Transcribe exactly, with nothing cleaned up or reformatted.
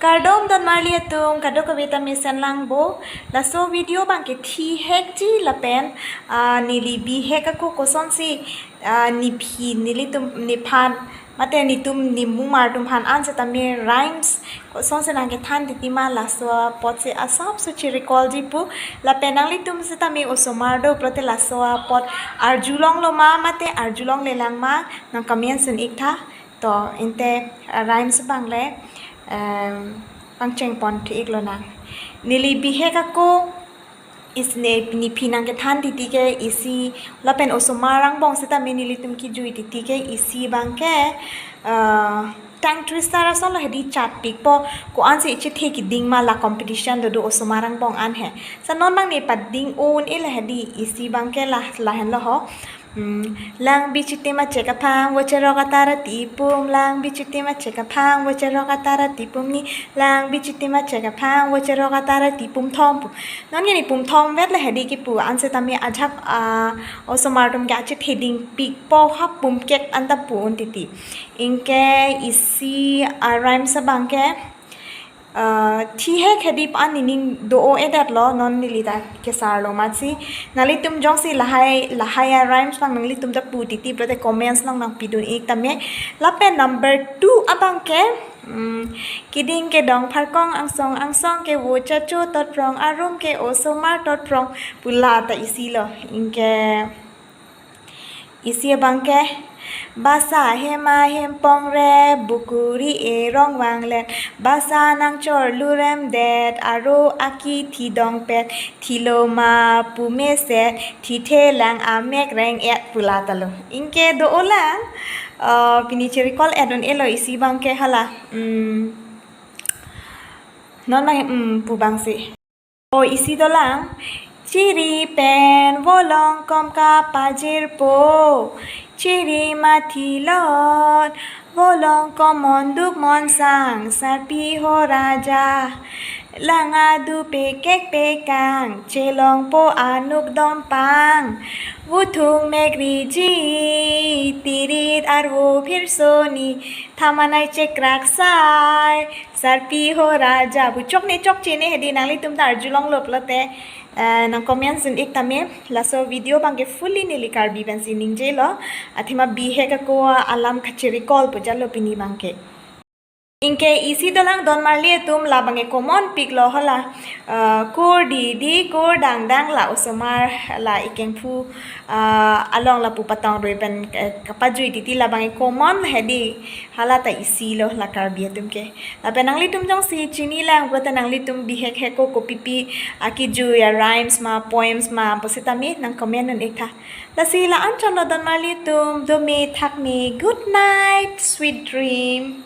Kardom donmarli atum, kadokave ta mesen lang bo. Laso video abangke thihek ji lapen, ah, neli bihek ako kosonsi, ah, nephi, nelitum nephan, mate netum nemumar atum aphan an setame rhymes kosonsi nangkethan titi ma laso apotsi asapso chiri-recall ji pu. Lapen nanglitum setame osomar do pulote laso apot arjulonglo ma, mate arjulongle lang ma, nang comment un-ik tha. To, ante, ah, rhymes abang le, em, pangcheng pon thu-ik lonang. Neli bihek ako, isi ne nephi nangkethan titi ke isi, lapen osomar angbong setame nelitum kijui titi ke isi abangke, ah, tongue twister ason lo hedi chatpikpo, ko-ansi ichethe keding ma la competition dodo osomar angbong an he. Sa non abang ne pading un-e la hedi isi abangke la, lahenlo ho. Hmm, lang bichitim achek aphang, vocherok atar atipum, lang bichitim achek aphang, vocherok atar atipum ni, lang bichitim achek aphang, vocherok atar atipum thom pu. Non ke nepum thom vet la hedi kipu, an setame ajak, ah, osomar atum ke achethe dingpikpo ha pum kek anta pu un titi. Anke isi, ah, rhymes abangke, ah, thihek hedi pu an nening do-o-edet lo, non neli ta kesarlo amatsi. Nanglitum jongsi lahai, lahai a-rhymes abang nanglitum ta pu titi pulote comments along nangpidun-ik tame. Lapen number two abangke, mm, keding kedong pharkong angsong angsong ke vochacho totprong arum ke osomar totprong pu la ta isi lo. Anke isi abangke, basa hem ahem pongre, bukuri erong vanglet, basa nangchor lurem det, aro aki thi dongpet, thilo ma pu meset, thithe lang amek reng-et pu la ta lo. Anke do-o lang, eh, pini chiri-recall et un-e lo isi abangke hala. Hmm. Non abang, hmm, pu abangsi. O isi dolang, chiri pen volongkom kapajirpo, chiri mathi lot, volongkom monduk monsang, sarpi ho raja, lang adu pekek pekang, chelongpo anuk dompang, vuthung mekriji, tirit arvo phirsoni, thamanai chekrak sai, sarpi ho raja pu chokne chokche ne hedi nanglitum ta arjulonglo pulote, eh, nang comments un-ik tame. Laso video abangke fully neli Karbi pensi ningjelo. Athema bihek ako alam kachiri-recall pu jalo pini abangke. Anke isi dolang donmarli atum, la abangke common piklo hala, eh, kur didi kur dangdang la osomar la ikengphu, ah, along lapu patong rui pen, eh, kapajui titi, la abangke common hedi, hala ta isi lo la Karbi atum ke. Lapen nanglitum jongsi chini lang pulote nanglitum bihek hek ako kopipi akijui a-rhymes ma, poems ma pu setame nang comment un-ik tha. Lasi la-an chotlo donmarli atum, dome thakme, good night, sweet dream.